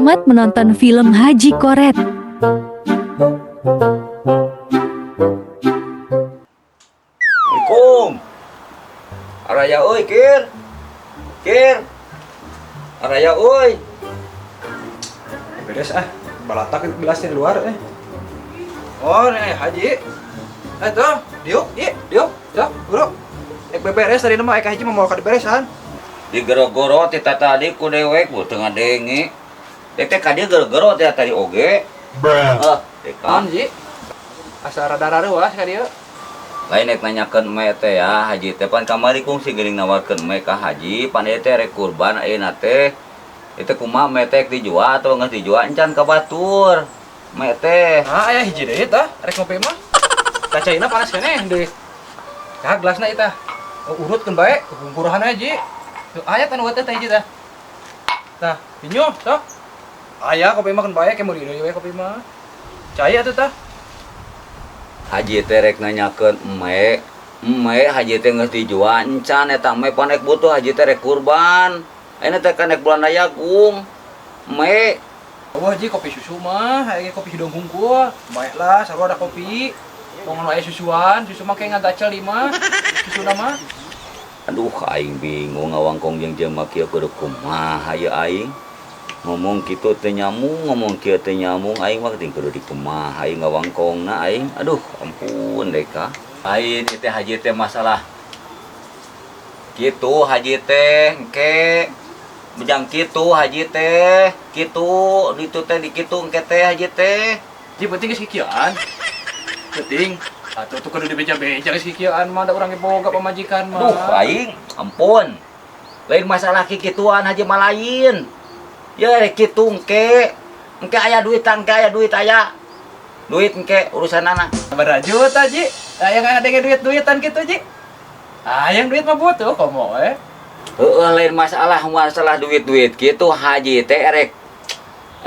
Selamat menonton film Haji Koret. Assalamualaikum. Araya euy, Kir. Kir. Araya euy. Beres ah, balatak gelasnya di luar eh. Oh, nih Haji. Eh tuh, diuk, iya, diuk, tuh, bro. Ek beberes tadi nama ek haji mau ka diberesan. Digero-gero ti tadi ku dewek bu teu ngadenge. Dek teh ka dieu gero-gero teh tadi oge. Ah, dek. Naon, Ji? Asa rada rareuas ka dieu. Lain nek nanyakeun me teh ya, Haji teh pan kamari kungsi geuning nawarkeun me ka Haji, pan ieu teh rek kurban ayeuna teh. Itu kumaha me teh dijual atau geus dijual encan ka batur. Me teh. Nah, aya hiji deui tah, rek ngopi mah. Cacaina panas keneh deui. Tah gelasna ieu tah. Oh, urutkeun bae, bungkurahan aja, Ji. Tuh aya tah nu teh hiji tah. Tah, pinyuh tah. Aya kopi mah keun bae, ke meuli deui we kopi mah. Cai atuh tah. Haji teh rek nanyakeun eme, eme Haji teh geus dijual encan eta eme pan rek butuh Haji teh rek kurban. Ayeuna teh kan rek bulan Rayagung. Eme. Oh, Haji kopi susu mah, aya kopi hidung hungkul. Baiklah, sarua ada kopi. Tong anu aya susuan, susu mah kayak ngagacel di mah. Susu mah. Aduh, aing bingung ngawangkong jeung jelema kieu kudu kumaha ieu aing. Ngomong kitu teu nyambung, ngomong kieu teu nyambung, aing mah teuing kudu dikumaha aing ngawangkongna aing. Aduh, ampun deka. Lain ieu teh Haji teh masalah kitu Haji teh engke bejang kitu Haji teh kitu ditu teh dikitu engke teh Haji teh. Ji penting geus kikieuan. Penting. Atuh tuh kudu dibeja-beja geus kikieuan mah da urang ge boga pamajikan mah. Aduh, aing ampun. Lain masalah kikituan Haji mah lain. Ya rek kitu engke. Engke aya duit engke aya duit aya. Duit engke urusanana. Sabaraha juta, Ji? Aya ngadenge duit-duitan kitu, Ji. Hayang duit mah butuh komo we. Heeh, lain masalah masalah duit-duit kitu Haji teh erek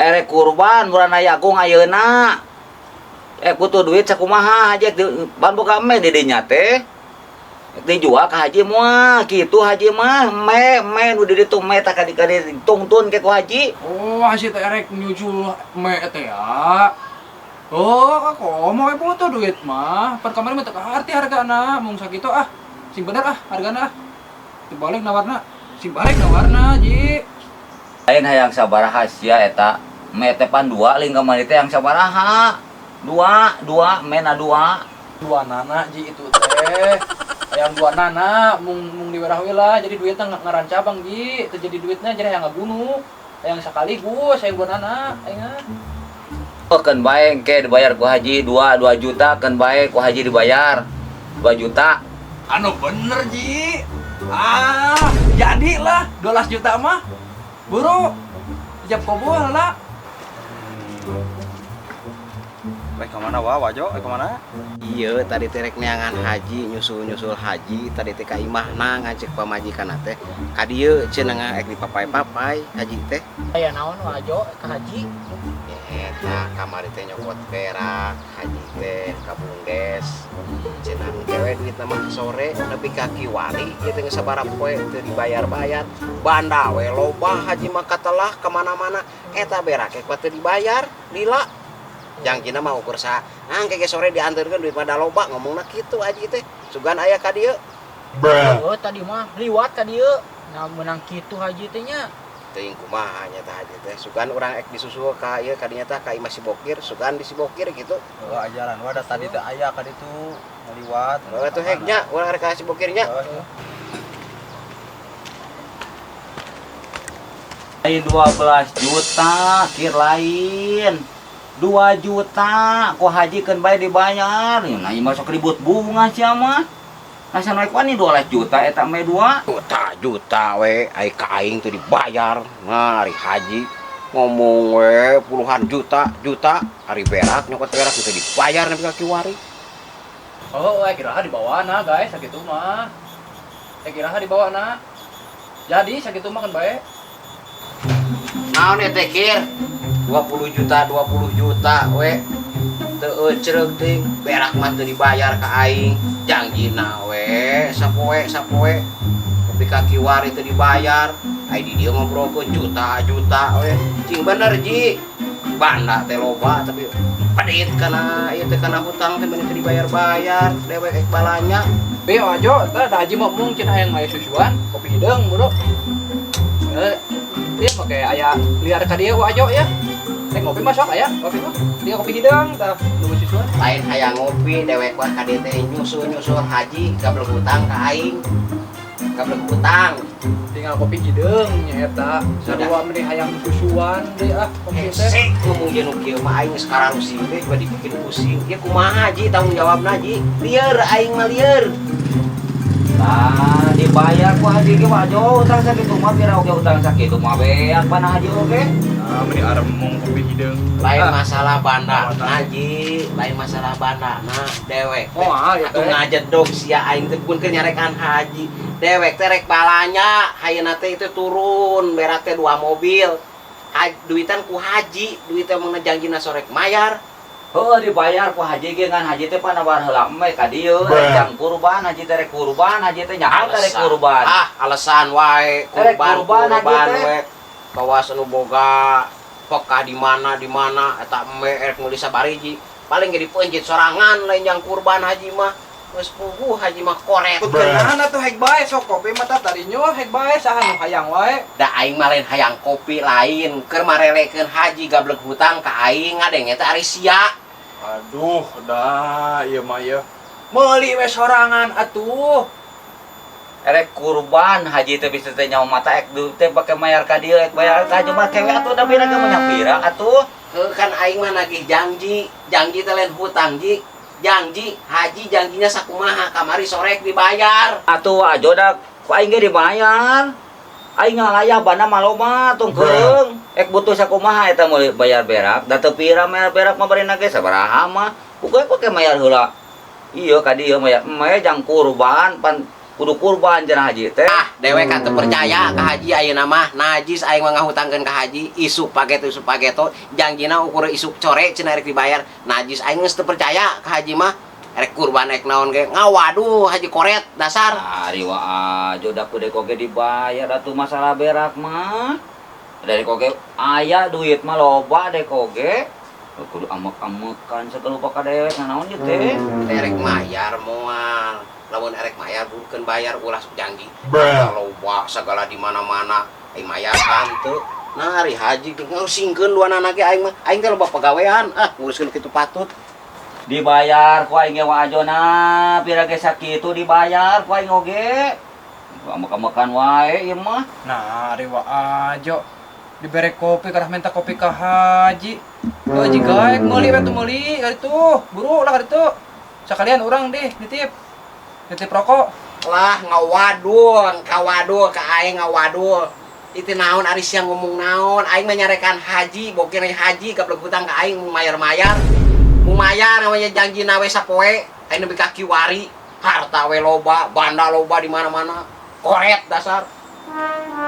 erek kurban bulan Rayagung ayeuna. Butuh duit sakumaha Haji ban boga eme di dinya teh. Dijual ka Haji moal kitu Haji mah me me nu di ditu me tak ka ditungtun ke ku Haji. Oh, Haji teh erek nyujul me teh ya. Oh, komo we butuh duit mah. Pan kamari mah teu kaharti hargana, mung sakitu ah. Sing bener ah hargana ah. Dibalik nawarna, sing balik nawarna, Ji. Lain hayang sabaraha sia eta. Me teh pan dua leuing kamari teh yang sabaraha. Dua, dua, mena dua. Dua nana Ji itu teh. Hayang dua nana mung mung diwerah we lah, jadi duitnya ngaran cabang Ji, teu jadi duitnya jadi hayang ngabunuh. Hayang sekaligus hayang dua nana, aing. Oh, keun bae engke dibayar ku Haji 2 2 juta keun bae ku Haji dibayar 2 juta. Anu bener Ji. Ah, jadilah 12 juta mah. Buru. Ijab kabul lah. Baik kemana wa wajo? Baik kemana? Iya, tadi teh rek neangan haji, nyusul-nyusul haji, tadi teh ka imahna ngajek pamajikan teh. Ka dieu cenah ek dipapai-papai haji teh. Aya naon wajo ka haji? Eta kamari teh nyokot berak, haji teh ka bumdes. Cenah engke we duitna mah sore nepi ka kiwari ieu teh geus sabaraha poe teu dibayar-bayar. Banda we loba haji mah katelah ka mana-mana eta berak ge teu dibayar, lila. Jangjina mah ukur sa, engke ge sore dianterkeun duit pada loba ngomongna kitu haji teh. Sugan aya ka dieu. Oh, tadi mah liwat ka dieu. Nah, meunang kitu haji teh nya. Teuing kumaha nya tah haji teh. Sugan urang ek disusul ka ieu ka dinya tah ka imah si Bokir, sugan di si Bokir gitu. Oh, ajaran wadah tadi teh aya ka ditu ngaliwat. Oh, atuh hek nya urang rek ka si Bokir nya. Lain 12 juta kir lain. 2 juta ku Haji keun bae dibayar. Nah, ieu mah sok ribut bunga sia mah. Nah, sana wani 12 juta eta mah 2. Juta juta we ai ka aing teu dibayar. Nah, ari haji ngomong we puluhan juta juta ari berak nyokot berak teu dibayar nepi ka kiwari. Oh, kiraha dibawana guys, sakitu mah. Kiraha dibawana. Jadi sakitu mah kan bae. Naon eta Kir? 20 juta, 20 juta we. Teu ecereug teuing, berak mah teu dibayar ka aing. Jangjina we, sapoe sapoe. Nepi ka kiwari teu dibayar. Ai di dieu ngobrolkeun juta-juta we. Cing bener Ji. Banda teh loba tapi pedit kana ieu teh kana hutang teh bener teu dibayar-bayar dewek ek balanya. Be ajo tah da haji mah mung cenah hayang maya susuan kopi hideung bro. Dia make aya liar ka dieu ajo ya. Rek ngopi mah sok aya kopi mah. Dia kopi hideung tah nu susuan. Lain hayang ngopi dewek mah ka dieu teh nyusul-nyusul haji gablek hutang ka aing. Gablek hutang. Tinggal kopi hideung nya eta. Sarua meni hayang susuan deui ah kopi teh. Hese ngomong jeung nu kieu mah aing sekarang pusing teh coba dibikin pusing. Ieu kumaha Ji tanggung jawabna Ji? Lieur aing mah lieur. Lah dibayar ku haji ge mah jo utang sakitu mah pira oge utang sakitu mah beak pana haji oge. Ah meni aremong kopi hideung. Lain masalah banda Ji, lain masalah banda nah dewek. Oh, ah, ieu Atuh teh. ngajedog sia aing teh pun keur nyarekan haji. Dewek teh rek balanya, hayeuna teh itu turun berak teh 2 mobil. Duitan ku haji, duit teh mun janjina sorek mayar. Heuh dibayar ku haji ge ngan haji teh panawar heula emeh ka dieu rek jang kurban haji teh rek kurban haji teh nyaho teh rek kurban. Ah, alasan wae Rek kurban kurban haji kurban teh. we. Kawas anu boga peka di mana di mana eta emeh rek meuli sabariji. Paling ge dipencit sorangan lain jang kurban haji mah. Geus puguh haji mah koret. Kunaon atuh hek bae sok kopi mah tah tadi nyo hek bae saha nu hayang wae. Da aing mah lain hayang kopi lain, keur marelekeun haji gablek hutang ka aing ngadenge teh ari sia. Aduh, dah ieu mah ieu. Meuli we sorangan atuh. Erek kurban haji teh bisa teh nyawa mata ek duit teh pake mayar ka dieu ek bayar ka haji mah kewe atuh da pira ge mah pira atuh. Heuh kan aing mah nagih janji, janji teh lain hutang ji. Janji haji janjinya sakumaha kamari sorek dibayar. Atuh ajo da ku aing ge dibayar. Aing ngalayah bana mah loba tungkeung. Ek butuh sakumaha eta meuli bayar berak da teu pira mayar berak mah barina ge sabaraha mah. Bukan pake mayar heula. Iya ka dieu mayar emeh jang kurban pan kudu kurban cenah haji teh. Ah, dewek kan teu percaya ka haji ayeuna mah. Najis aing mah ngahutangkeun ka haji isuk pageto isuk pageto janjina ukur isuk core cenah rek dibayar. Najis aing geus teu percaya ka haji mah. Rek kurban rek naon ge ngawaduh haji koret dasar. Ari wa ajo da kudu oge dibayar atuh masalah berak mah. Dari koge aya duit mah loba dek oge. Kudu amek-amekan segala rupa ka dewek naon ieu teh. Erek mayar moal. Lamun erek mayar bukeun bayar ulah sok janji. Loba segala di mana-mana ai mayar hanteu. Nah ari haji ngusingkeun duanana ge aing mah. Aing teh loba pagawean ah nguruskeun kitu patut. Dibayar ku aing ge wa ajona pira ge sakitu dibayar ku aing oge. Amek-amekan wae ieu mah. Nah ari wa ajo dibere kopi karena minta kopi ka haji. Haji gaek meuli we tuh meuli kaditu. Buru lah kaditu. Sakalian urang deh nitip. Nitip rokok. Lah ngawadul, kawadul ka aing ngawadul. Itu naon ari sia ngomong naon, aing mah nyarekan haji, bokir haji gablek hutang ka aing mung mayar-mayar. Mung mayar namanya janji nawe sapoe, aing nepi ka kiwari, harta we loba, banda loba di mana-mana. Koret dasar.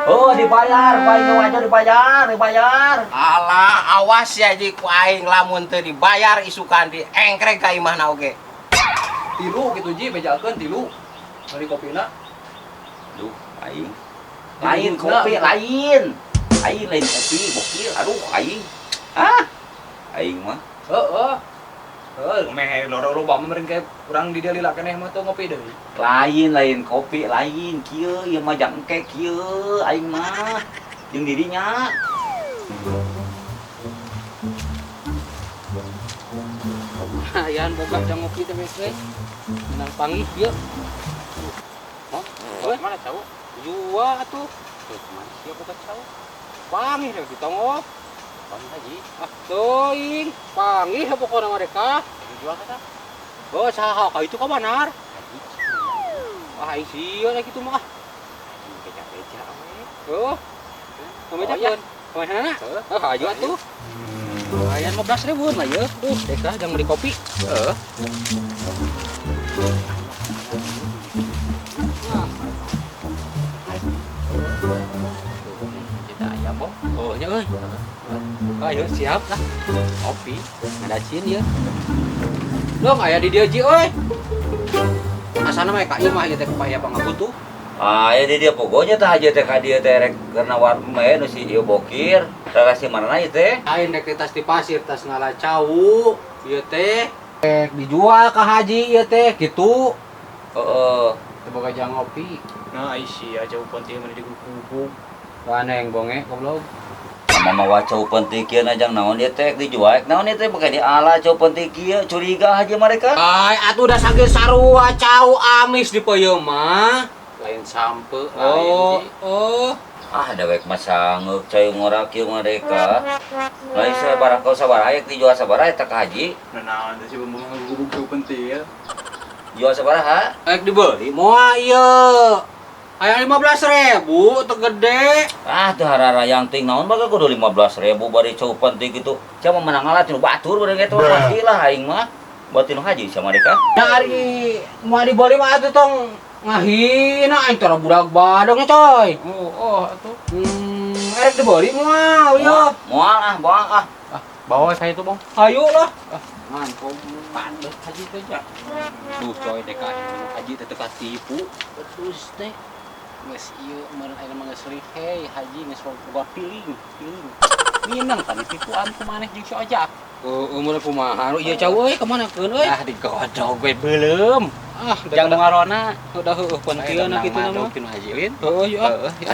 Oh, dibayar, ku aing wae dibayar, dibayar. Alah, awas ya ji ku aing lamun teu dibayar isukan di engkrek ka imahna oge. Tilu gitu ji, bejakeun tilu. Beli kopina. Duh, aing. Lain kopi lain. Aing lain kopi, bokil. Aduh, aing. Ah. Aing mah. Heeh. Heuh, meh loro-loro mah meureun kayak urang di dieu lila keneh mah tuh ngopi deui. Lain lain kopi lain kieu ieu mah jangke kieu aing mah. Jeung dirinya. Ayaan boga jang ngopi teh geus. Menang panggih ieu. Hah? Mana cau? Jua atuh. Mana sia boga cau? Panggih deh ditongok. Panggih haji. Ah, teuing. Panggih pokona mereka. Jual kata. Oh, saha ka itu ka banar. Ah, aing sieun kitu mah. Beja-beja we. Oh. Kamejakeun. Kamanana? Heeh, hayu atuh. Lumayan 15.000 mah ye. Duh, deka jang beli kopi. Heeh. Kita ayam boh. Oh, nya euy. Ayo siap lah. Kopi, ngadacin ye. Dong aya di dieu ji euy. Asana mah ka imah ieu teh kupaya pangabutuh. Ah, ya di dia pokoknya tah haji teh ka dieu teh rek keur nawar we nu si ieu bokir. Rara si mana ieu teh? Aing rek tas di pasir tas ngala cau ieu teh. Rek dijual ka haji ieu teh kitu. Heeh. Teu boga jang ngopi. Nah, ai sia cau penting mana diguguk. Aneh bonge goblok. Mama mawa cau penting kieu najang naon ieu teh dijual naon ieu teh baka diala cau penting kieu curiga haji mereka. Ai atuh da sageu sarua cau amis di peuyeum mah. Lain sampe, Oh, lain Ji. oh. Ah, dewek mah sanggeuk cai ngora kieu mereka. Lain sabaraha kau sabaraha aya dijual sabaraha eta ka haji? Nah, naon teh si bembong ngaguguk cau penting ya. Jual sabaraha? Rek dibeli moal ieu. Aya 15.000 teu gede. Ah, teu hararayang ting naon baga kudu 15.000 bari cau penting kitu. Sia mah menang ngalah tinu batur bareng eta mah pastilah aing mah. Buat tinu haji sama mereka. Nah ari moal dibeli mah atuh tong ngahina aing teh budak badog nya coy. Oh, oh atuh. Erek dibeli moal ieu. Moal ah, moal ah. Ah, bawa saya itu, Bang. Ayo lah. Ah, mantap, pantes haji teh ja. Duh, coy dek haji teh teu katipu. Terus teh geus ieu meureun aya mah geus lihei haji geus boga piling, piling. Minang kan ditipuan ku maneh jeung si Ojak. Oh, umur kumaha ieu cau euy kamanakeun euy? Ah, digodog we beuleum. Ah, Jang ngarona udah heueuh pantieuna kitu na mah. Tinu haji lin. Heueuh ya. Heeh, ya.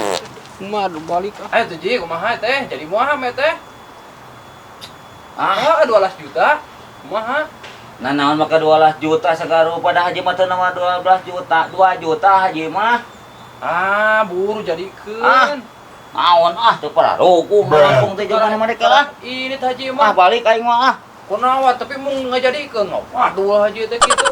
Kumaha balik ah. Ayo tuh Ji, kumaha teh? Jadi moal mah teh? Ah, Ah, 12 juta. Kumaha? nah naon maka 12 juta sagarupa dah haji mah teu nama 12 juta, 2 juta haji mah. Ah, buru jadikeun. Ah. Naon ah teu pararuguh langsung teh jangan mereka lah. Ini teh haji Ah mah. balik aing mah ah. Kunawa tapi mung ngajadikeun. Waduh haji teh kitu.